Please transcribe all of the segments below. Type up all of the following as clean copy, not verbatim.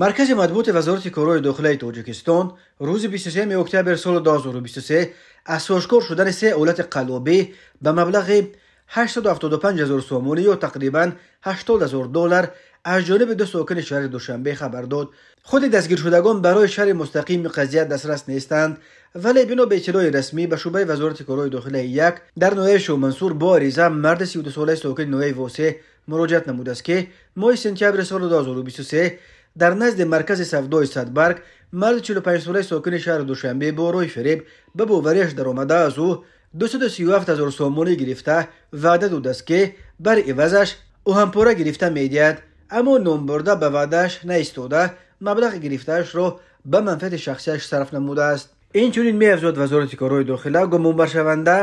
Маркази матбуоти Вазорати корҳои дохилаи Тоҷикистон рӯзи 23 октябр соли 2023 аз ошкор шудани се ҳолати қаллобӣ ба маблағи 875 ҳазор сомонӣ ё тақрибан 80 ҳазор доллар аз ҷониби ду сокини шаҳри Душанбе хабар дод. Худи дастгиршудагон барои шарҳи мустақими қазия дастрас нестанд, вале бино ба иттилои расмӣ ба шӯъбаи Вазорати корҳои дохилаи як дар ноҳияи Шоҳмансур бо ариза марди 32-солаи сокини ноҳияи Восеъ муроҷиат намудааст, ки моҳи сентябри соли 2023 дар назди маркази савдои Садбарг марди 45-солаи сокини шаҳри Душанбе бо роҳи фиреб ба бовариаш даромада аз ӯ 237 ҳазор сомонӣ гирифта ваъда додааст, ки бар ивазаш оҳанпора гирифта медиҳад, аммо номбурда ба ваъдааш наистода маблағи гирифтаашро ба манфиати шахсияш сарф намудааст. Инчунин меафзояд Вазорати корҳои дохила, гумонбаршаванда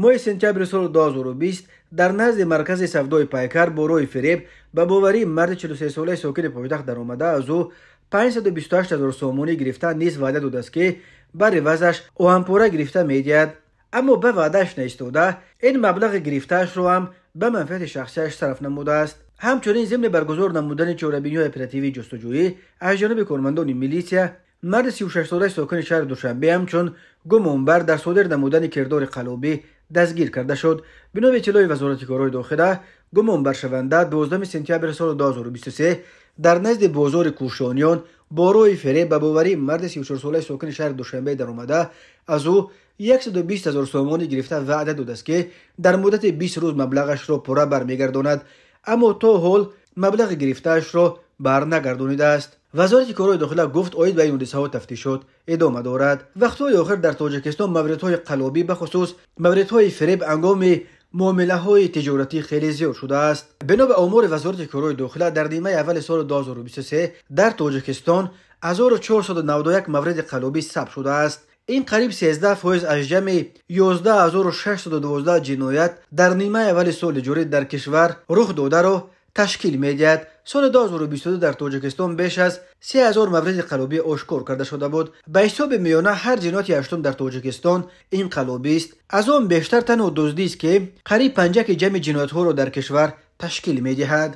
моҳи сентябри соли 2020 дар назди маркази савдои Пайкар бо роҳи фиреб ба боварии марди 43-солаи сокини пойтахт даромада аз ӯ 528 ҳазор сомонӣ гирифта низ ваъда додааст, ки бар ивазаш оҳанпора гирифта медиҳад, аммо ба ваъдааш наистода ин маблағи гирифтаашро ҳам ба манфиати шахсияш сарф намудааст. Ҳамчунин зимни баргузор намудани чорабиниҳои оперативии ҷустуҷӯӣ аз ҷониби кормандони милитсия марди 36-солаи сокини шаҳри Душанбе ҳамчун гумонбар дар содир намудани кирдори қаллобӣ дастгир карда шуд. Бино ба иттилои Вазорати корҳои дохила, гумонбаршаванда 12 сентябри соли 2023 дар назди бозори Кӯшониён бо роҳи фиреб ба боварии марди 34-солаи сокини шаҳри Душанбе даромада аз ӯ 120 ҳазор сомонӣ гирифта ваъда додааст, ки дар муддати 20 рӯз маблағашро пурра бармегардонад, аммо то ҳол маблағи гирифтаашро барнагардонидааст. Вазорати корҳои дохила гуфт, оид ба ин ҳодисаҳо тафтишот идома дорад. Вақтҳои охир дар Тоҷикистон мавридҳои қаллобӣ, бахусус мавридҳои фиреб ҳангоми муомилаҳои тиҷоратӣ хеле зиёд шудааст. Бино ба омори Вазорати корҳои дохила дар нимаи аввали соли 2023 дар Тоҷикистон 1491 мавриди қаллобӣ сабт шудааст. Ин қариб 13% аз ҷамъи 11612 ҷиноят дар нимаи аввали соли ҷорӣ дар кишвар рух додаро ташкил медиҳад. Соли 2022 дар Тоҷикистон беш аз 3000 мавриди қаллобӣ ошкор карда шуда буд. Ба ҳисоби миёна ҳар ҷинояти ҳаштум дар Тоҷикистон ин қаллобист. Аз он бештар танҳо дуздист, ки қариб панҷаки ҷамъи ҷиноятҳоро дар кишвар ташкил медиҳад.